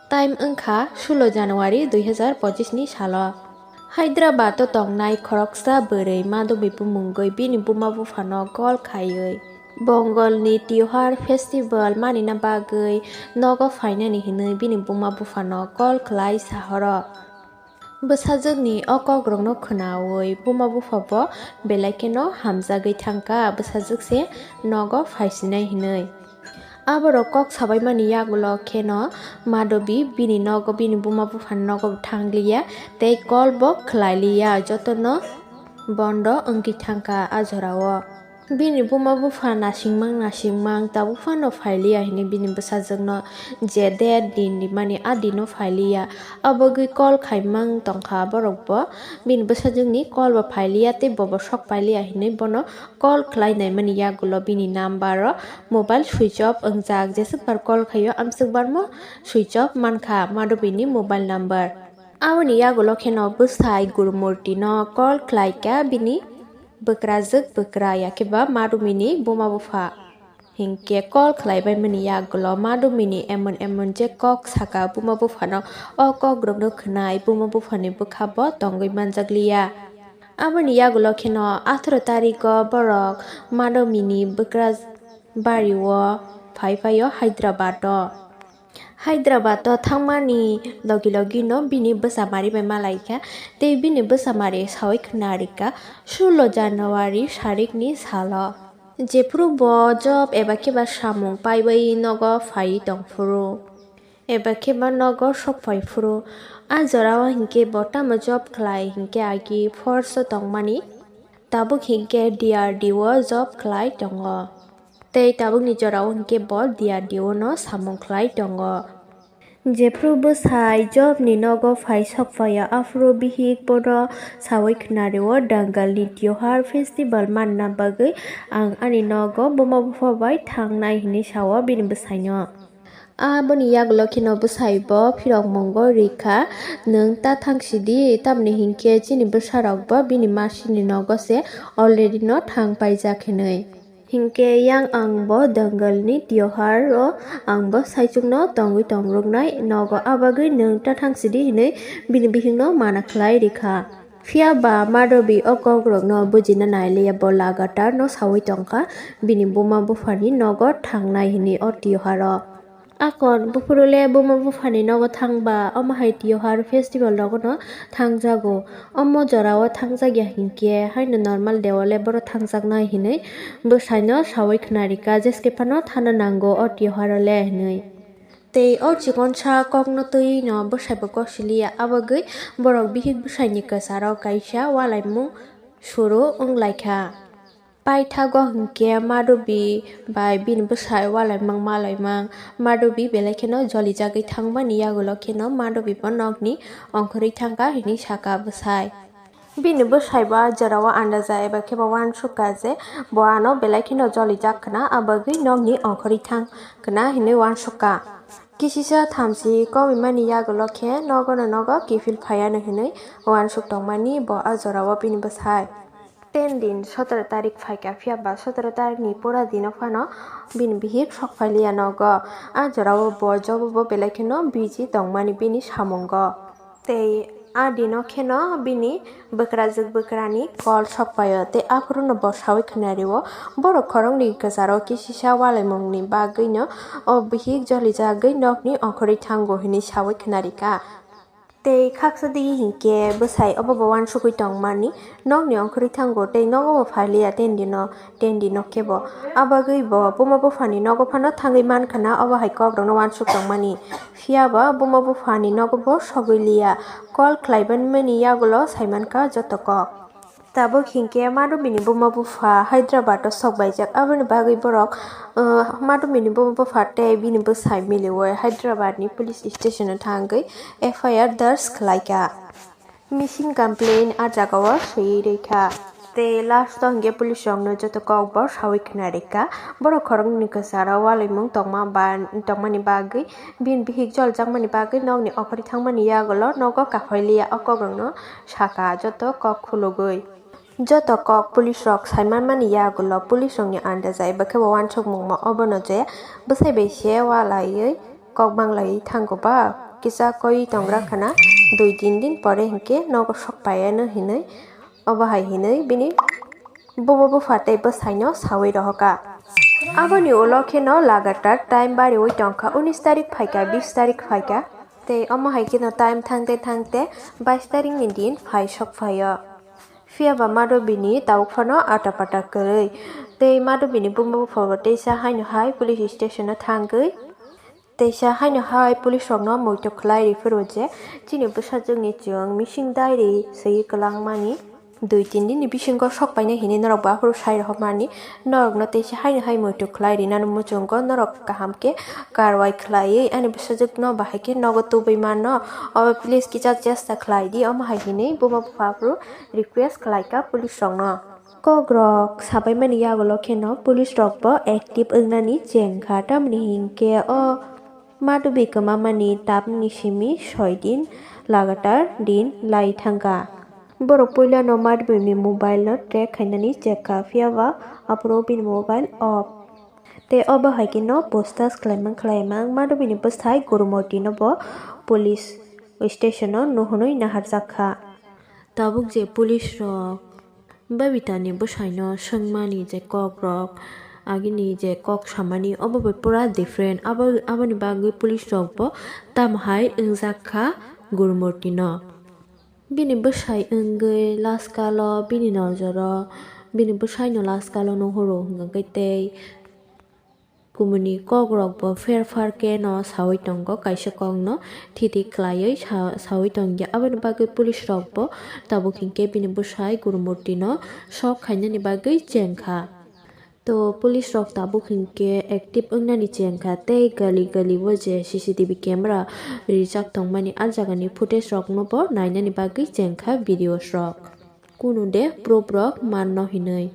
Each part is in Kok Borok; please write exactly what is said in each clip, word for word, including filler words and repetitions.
Time wngkha sulo January dui hazar pochis ni salo. Hyderabad o tongnai khoroksa bwrwi Madhabi bumungwi bini buma buphano call khaiwi Bongol ni Tiohar festival manina bagwi nogo phainani hinwi bini buma buphano call khlai sahoro. Bwsajwkni o kokrokno khwnawi buma bupha bo belai kheno hamjagwi thangkha, bwsajwk se nogo phaisinai hinwi. Aborok kok sabaimani yagulo kheno Madhabi bini nogo, bini buma buphani nogo thangliya tei call bo khlailiya, jotono bondo wngwi thangkha a jorao. Bini buma bupha nasingmang nasingmang tabuk phano phailiya hinwi bini bwsajwkno je date din rimani a dino phailiya. Abogwi call khaimang tongkha borokbo, bini bwsajwkni call bo phailiya tei bobo sok pailiya hinwi bono call khlai naimani yagulo bini number o mobile switch off wngjak, jeswk bar call khaio amswk barmo switch off mankha Madhabini mobile number. Aboni yagulo kheno bwsai Gurumurtino call khlaikha bini bwkrajwk bwkra, yakhe ba Madhubini buma bupha. Hinkhe call khlaibaimani yagulo Madhubini emon emon je kok saka buma buphano, o kokrokno khwnai buma buphani bwkha bo tongwi manjakliya. Aboni yagulo kheno atharo tarikgo borok Madhubini bwkra bario phai phaio Hyderabad o. Hyderabad o thangmani logi logi no bini bwsamari bai malaikha tei bini bwsamari sawi khwnarikha sulo January sarikni salo. Jephuru bo job eba khe ba samung paibai nogo phai tongphuru, eba khe ba nogo sok phaiphuru, a jorao hinkhe bo tamo job khlai hinkhe agi force o tongmani, tabuk hinkhe D R D O job khlai tongo. Tei tabukni jorao hinkhe bo D R D O no samung khlai tongo. Jephru bwsai jobni nogo phai sok phaio, aphuru bihik bono sawi khnario, Dangalni Tiohar festival manna bagwi ang ani nogo buma bupha bai thangnai, hinwi sao bini bwsaino. Aboni yagulo kheno bwsai bo phirok mungo rikha, nwng ta thangsidi, tamni hinkhe chini bwsarok bo bini masini nogo se already no thang paijak hinwi. Hinkhe yang ang bo Dangalni Tiohar o ang bo saichukno tongwi tongruknai nogo, abagwi nwng ta thangsidi hinwi bini bihikno mana khlai rikha. Phiya ba Madhabi o kokrokno bujina nailiya, bo lagatar no sawi tongkha bini buma buphani nogo thangnai hinwi o Tiohar o. Akon buphuru le buma buphani nogo thangba, omo hai Tiohar festival rogono thangjago. Omo jorao thangjak ya hinkhe haino normal deo le boro thangjaknai hinwi bwsaino sawi khna rikha, jeske phano thana nango o Tiohar o le hinwi. Tei o chikonsa kokno twi no bwsai bo kosiliya, abagwi borok bihik bwsaini kwcharo kaisa walaimung suru wnglaikha. Paithago hinkhe Madhabi bai bini bwsai walaimang malaimang, Madhabi belai kheno jolijagwi thangmani yagulo kheno Madhabi bo nokni ongkhorwi thangkha hinwi sakha bwsai. Bini bwsai bo a jorao andaja eba khe bo uansukha je bo ano belai kheno jolijak khna, abagwi nokni ongkhorwi thang khna hinwi uansukha. Kisisa thamchi komimani yagulo khe nogono nogo kiphil phaiano hinwi uansuk tongmani bo a jorao bini bwsai. Ten din sotoro tarik phaikha, phiya ba sotoro tarikni pura dino phano bini bihik sok phailiya nogo. A jorao bo jobo bo belai kheno busy tongmani bini samungo. Tei a dino kheno bini bwkrajwk bwkrani call sok phaio tei aphuruno bo sawi khna rio, borok khoroknwi kwcharo kisisa walaimungni bagwino o bihik jolijagwi nokni ongkhorwi thango hinwi sawi khna rikha. Tei khaksa digi hinkhe bwsai obo bo uansugwi tongmani, nokni ongkhorwi thango tei nogo bo phailiya ten dino, ten dino khe bo. Abagwi bo buma buphani nogo phano thangwi mankha na, obo hai kokrokno uansuk tongmani. Phiya ba buma buphani nogo bo sogwi liya, call khlaibaimani yagulo saimankha joto kok. Tabuk hinkhe Madhubini buma bupha Hyderabad o sok baijak, aboni bagwi borok, uh, Madhubini buma bupha tei bini bwsai miliwi Hyderabad ni police station o thangwi F I R darj khlaikha. Missing complaint a jagao swiwi rwikha. Tei last o hinkhe police rokno joto kok bo sawi khna rikha. Borok khoroknwi kwcharo walaimung tongma ba, tongmani bagwi bini bihik jolijakmani bagwi nokni okhorwi thangmani yagulo nogo kaphailiya o kokrokno sakha joto kok khulugwi. Joto kok police rok saimanmani yagulo police rokni andaja eba khe bo uansukmungma obono je bwsai bai se walaiwi kok manglaiwi thango ba. kisa koi tongra khna, dui tin din pore hinkhe nogo sok paiya no hinwi, obo hai hinwi bini buma bupha tei bwsaino sawi rohoka. Aboni ulo kheno lagatar time bariwi tongkha, unis tarik phaikha, bis tarik phaikha, tei omo hai kheno time thangte thangte bais tarikni din phai sok phaio. Phiya ba Madhobini tabuk phano ata pata kwrwi, tei Madhobini buma bupha bo teisa haino hai police station o thangwi, teisa haino hai police rokno muitu khlai ri phuru je chini bwsajwkni chwng missing diary swiwi kwlangmani dui tin dini bisingo sok painai hinwi norok bo aphuru sai rohormani, norokno teisa haino hai muitu khlai rinani muchungo norok kaham khe karwai khlaiwi ani bwsajwkno bahai khe nogo tubui mano, obo please kisa chesta khlai di, omo hai hinwi buma bupha aphuru request khlaikha police rokno. Kokrok sabaimani yagulo kheno police rokbo active wngnani chengkha, tamni hinkhe o Madhubi kwmamani tabukni simi soi din lagatar din lai thangkha. Borok puilano Madhubini mobile no track khainani chengkha, phiya ba aphuru bini mobile off. Tei obo hai kheno pustash khlaimang khlaimang Madhubini bwsai Gurumoti no bo police station o nuhunwi naharjak kha. Tabuk je police rok Babitani bwsaino swngmani je kokrok, agini je kok samani, obo bai pura different. Abo, aboni bagwi police rokbo tamo hai wngjak kha Gurumurtino. Bini bwsai wngwi last kalo bini nojoro, bini bwsaino last kalo nuhuru hwnkhe tei Kumuni kokrokbo pherphar khe no sawi tongo, kaisa kokno thiti khlaiwi sa-, sawi tongya. Aboni bagwi police rokbo tabuk hinkhe bini bwsai Gurumurtino sok khainani bagwi chengkha. To police rok tabuk hinkhe active wngnani chengkha tei gali gali bo je C C T V camera rijak tongmani ah jagani footage rokno bo nainani bagwi chengkha videos rok. Kunu de proof rok manno hinwi.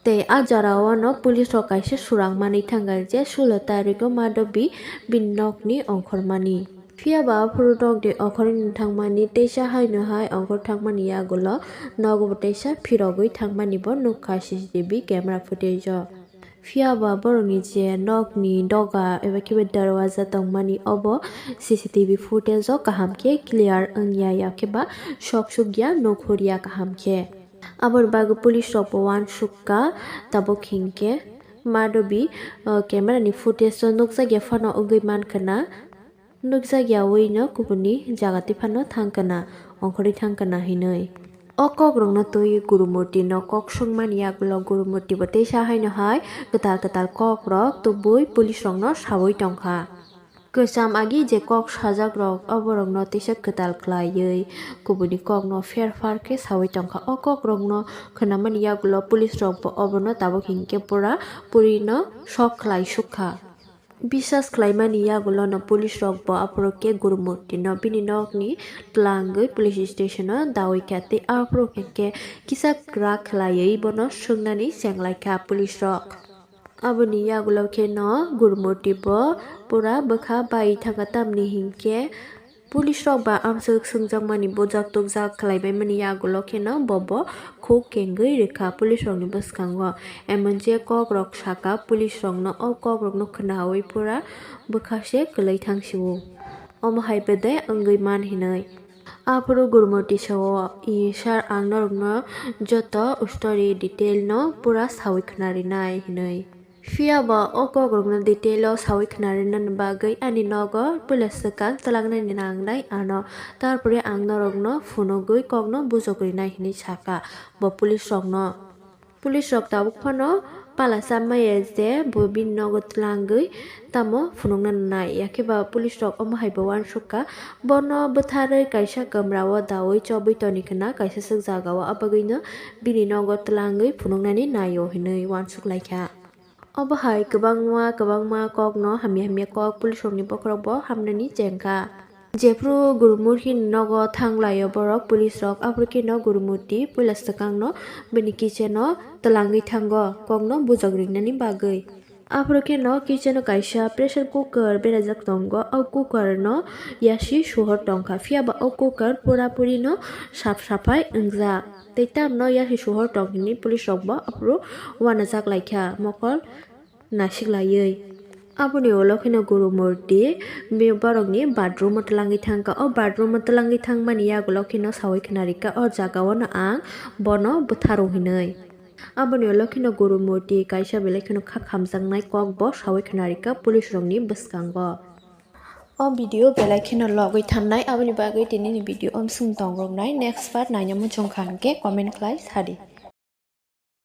Tei ah jora o no police rok kaisa surang manwi thangkha je sulo tariko Madhobi bini nokni ongkhormani. Phiya ba aphuru nok de okhorni thangmani teisa haino hai ongkhor thangmani yagulo nogo bo teisa phirogwi thangmani bo nukha C C T V camera footage o. Phiya ba borokni je nokni doga eba khiba darwaja tongmani obo C C T V footage o kaham khe clear wngya, ya khe ba sok sukya nukhurya kaham khe. Aboni bagwi police rok bo uansuk kha, tabuk hinkhe Madhobi, o, camera ni footage o nukjakya phano wngwi mankha na. Nukjakya ui no kubuni jaga twi phano thangkana, ongkhorwi thangkana hinwi. O kok rokno twi Gurumurti no kok swngmani yagulo Gurumurti bo teisa haino hai kwtal kwtal kok rok tubui police rokno sawi tongkha. Kwcham agi je kok sajak rok oborokno teisa kwtal khlaiwi kubuni kokno pherphar khe sawi tongkha. O kok rokno khwnamani yagulo police rok bo obono tabuk hinkhe pura puri no sok khlai sukha. Biswas khlaimani yagulono police rok bo aphuru khe Gurumurti no bini nokni twlangwi police station o dawi kha tei aphuru khe kisa kwrak khlaiwi bono swngnani chenglaikha police rok. Aboni yagulo khe no Gurumurti bo pura bwkha bai thangkha, tamni hinkhe police rok ba amswk swngjakmani bujak tukjak khlaibaimani yagulo kheno bobo khuk kengwi rwkha police rokni bwskango. Emon je kok rok saka police rokno, o kok rokno khwnawi pura bwkha se kwlwi thang sio. Omo hai bede wngwi man hinwi. Aphuru Gurumurti sao, "I sir, ang norokno joto story detail no pura sawi khwnarinai," hinwi. Phiya ba o kokrokno detail o sawi khwnarinani bagwi ani nogo puila swkang twlangnani nangnai ano, tarpore ang norokno phunugwi kokno bujok rinai hinwi sakha bo police rokno. Police rok tabuk phano pala cha maya je bo bini nogo twlangwi tamo phunukna nanai, yakhe ba police rok omo hai bo uansukha bono bwtharwi kaisa kamra o dawi chobwi toni khwna kaisa swk jaga o, abagwino bini nogo twlangwi phunuknani naio hinwi uansuk laikha. Obo hai kwbangma kwbangma kokno hamya hamya kok police rokni bokhorok bo hamnani chengkha. Jephru Gurumurti ni nogo thanglaio borok police rok, aphuru kheno Gurumurti puila swkangno bini kitchen o twlangwi thango kokno bujok ringnani bagwi. Aphuru kheno kitchen o kaisa pressure cooker berajak tongo, o cooker no yasi suhor tongkha, phiya ba o cooker pura puri no sap saphai wngjak. Tei tamno yasi suhor tong hinwi police rok bo aphuru uanajak laikha mokol naisik laiwi. Aboni ulo kheno Guru Murti borokni bathroom o twlangwi thangkha. O bathroom o twlangwi thangmani yagulo kheno sawi khwnarikha, o jagao no ang bono bwtharung hinwi. Aboni ulo kheno Guru Murti kaisa belai kheno kha khamjaknai kokbo sawi khwnarikha police rokni bwskango. O video belai kheno logwi thamnai, aboni bagwi tinini video omswng tongroknai. Next part naina muchungkha hinkhe comment khlai sadi.